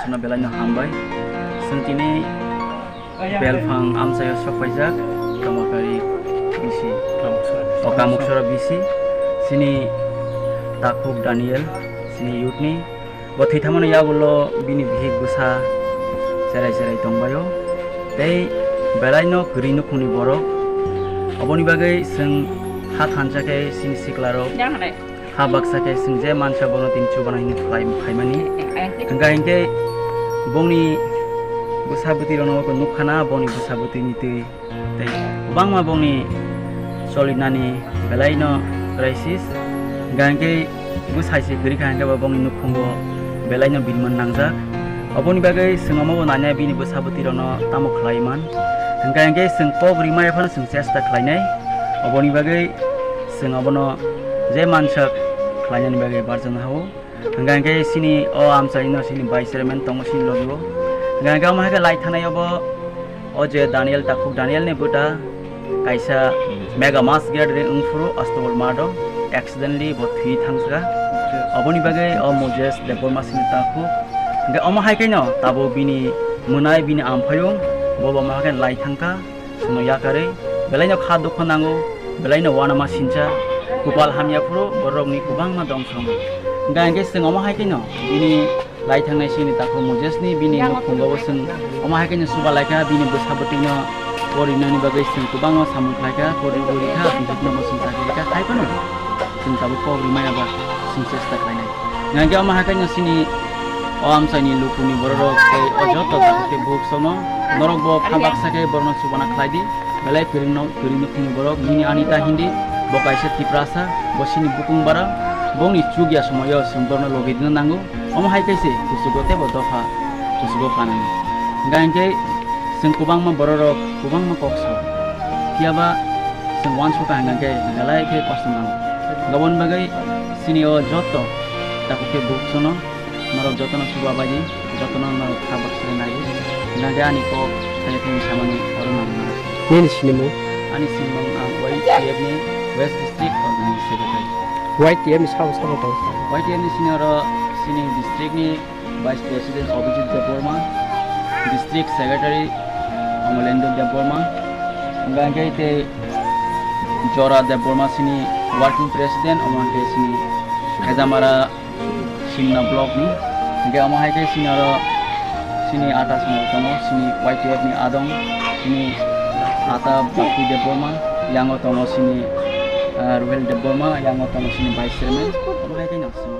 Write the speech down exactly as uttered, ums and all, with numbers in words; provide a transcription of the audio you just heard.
Sono belai no hambai. Chwng tini belphang amchaio sok paijak, Kamakari bisi. O Kamuksora bisi. Chini takhuk Daniel, chini youth ni. Bo thwi thangmani yagulo bini bihik bwsa cherai cherai tongbaio. Tei belai no kwrwi nukhungni borok. Oboni bagwi chwng ha thansa khe chini siklarok. Ha baksa khe chwng je mansa bono tini chubana hwnwi khlai-, khlaimani. Hwnkha hinkhe bongni bwsa bwtwi rokno bo nukha na, bongni bwsa bwtwini twi tei kwbangma bongni cholinani belai no crisis. Hwnkha hinkhe bwsai se kwrwi kha hinkhe bo bongni nukhungo belai no biriman nangjak. Oboni bagwi chwng omo bo nanya bini bwsa bwtwi rokno tamo khlai man. Hwnkha hinkhe chwng kok rimaya phano chwng chesta khlainai. Oboni bagwi chwng obono je mansak khlainani bagwi barjakna hao. Hwnkha hinkhe chini o amchaino chini vice chairman tongo chini logio. Hwnkha hinkhe omo hai khe lai thanai obo o je Daniel takhuk Daniel ni bwta kaisa mega mass gathering wngphuru Astobal mado accidentally bo thwi thangsa. Oboni bagwi o Moses Debbarma chini takhuk. Hwnkhe omo hai khe no tabuk bini mwnai bini amphaiyung bo bo omo hai khe lai thangkha. Chwngno yakarwi belaino kha dukha nango, belaino uanama sincha, kupal hamya phuru borokni kwbangma dongsom. Hwnkha hinkhe chwng omo hai kheno bini lai thangnai chini takhuk Moses ni bini nukhungo bo chwng omo hai kheno chuba laikha, bini bwsa bwtwino porinani bagwi chwng kwbangma samung khlaikha, pori pori kha, bihikno bo chwng chakri kha, hai phano chwng tabuk kok rimaya ba chwng chesta khlainai. Hwnkhe omo hai kheno chini o amchaini lukurokni bororok tei o joto takhuk tei bukhuksongno norok bo kha baksa khe borokno chubana khlai di. Belai kwrwino, kwrwino khini borok nini ani ta hindi, bo kaisa Tiprasa, bo chini bukung bara, bongni chukya somoyo chwng borokno logi dina nango. Omo hai khe se kuchugo tei bo dopha kuchugo kanani. Hwnkha hinkhe chwng kwbangma bororok kwbangma kok sao. Phiyaba chwng uansukha hwnkha hinkhe belai khe kosto nango. Aboni bagwi chini o joto takhuk tei bukhuksongno norok jotono chuba bai di, jotono norok kha baksa nai di. Hwnkha hinkhe ani kok thani thani samani oro nang nang. Nini sinimung? Ani sinimung ang Y T F ni West District Organizing Secretary. Y T F ni sabo sabo tong sa? Y T F ni sini oro chini district ni Vice President Abhijit Debbarma, District Secretary Amalendra Debbarma, hwnkha hinkhe tei Jora Debbarma chini Working President, omo hinkhe chini Khajamara Simna Block ni. Hinkhe omo hai khe chini oro chini ata songwrok tongo, chini Y T F ni adong, chini ata Bapti Debbarma, yango tongo chini, ah, Ruhel Debbarma, yango tongo chini Vice Chairman, omo hai khe no chini.